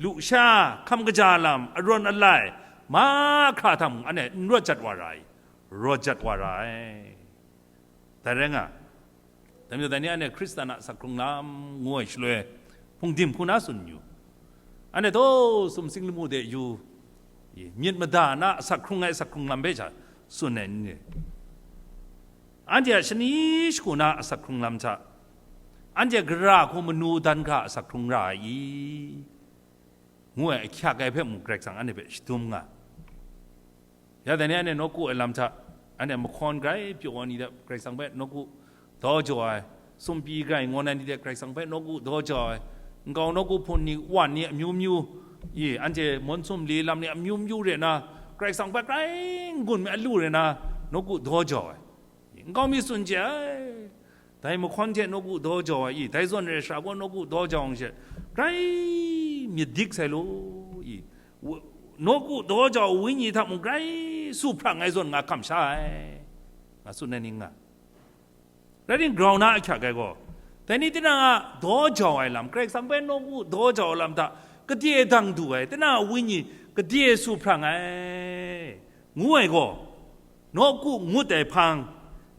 lusha, hkam kaja lam, arawn alai, mahkra hta mung anhte n rawt jat wa ra ai, rawt jat wa ra ai. Dai rai nga, dai majaw, dai ni anhte Hkristan a asak hkrung lam ngu ai shaloi, hpungdim hku na tsun yu. Anhte taw sumsing lamu de yu, myit mada na asak hkrung ai asak hkrung lam hpe sha tsun ai ni, anhte a shani shagu na asak hkrung lam hta, anhte gara hku manu dan hkra asak hkrung ra ai i? Ngu ai ahkyak ai hpe mung Karai Kasang anhte hpe shadum nga. Ya dai ni anhte nawku ai lam hta, anhte mahkawn grai pyaw ai ni hte Karai Kasang hpe nawku daw jau ai, sumpyi grai ngawn ai ni hte Karai Kasang hpe nawku daw jau ai, nkau nawku hpun ni, wan ni amyu myu, i, anhte mawn sumli lam ni amyu myu re na, Karai Kasang hpe grai n-gun mi alu re na, nawku daw jau ai. Nkau mi tsun chye ai, dai mahkawn hte nawku daw jau ai i, dai zawn re sara gaw nawku daw jau ai she, grai myit dik sai law i, nawku daw jau wenyi hta mung grai su hprang ai zawn nga hkam sha ai, nga tsun ai ning nga. Rai timung, grau na ahkyak ai gaw, dai ni tinang a daw jau ai lam, Karai Kasang hpe nawku daw jau ai lam hta gade dang du ai, tinang a wenyi gade su hprang ai, ngu ai gaw, nawku ngut ai hpang,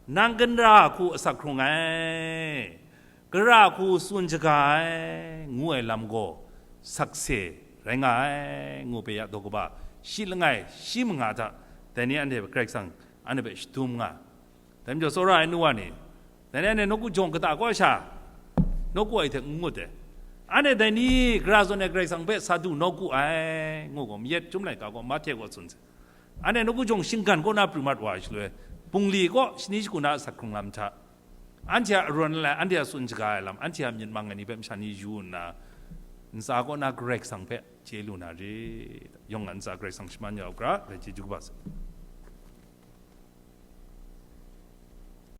nang gara hku asak hkrung ai, gara hku tsun shaga ai, ngu ai lam gaw sakse rai nga ai, ngu hpe ya daw kaba shi langai shi manga hta, dai ni anhte hpe Karai Kasang anhte hpe shadum nga. Dai majaw, tsawra ai nu wa ni, dai ni anhte nawku jawng kata kaw sha, nawku ai hte n ngut ai. Anhte dai ni gara zawn ai Karai Kasang hpe sa du nawku ai, ngu gaw, mayat Chyum laika gaw, Mahte gaw tsun sai. Anhte nawku jawng shinggan kaw na pru mat wa ai shaloi, bungli kaw shani shagu na asak hkrung lam hta, anhte a arawn alai, anhte a tsun shaga ai lam, anhte a myit mang ai ni hpe masha ni yu nna, ntsa kaw na Karai Kasang hpe chye lu na re. Yawng a ntsa Karai Kasang shaman ya u hkra, dai chyeju kaba saw.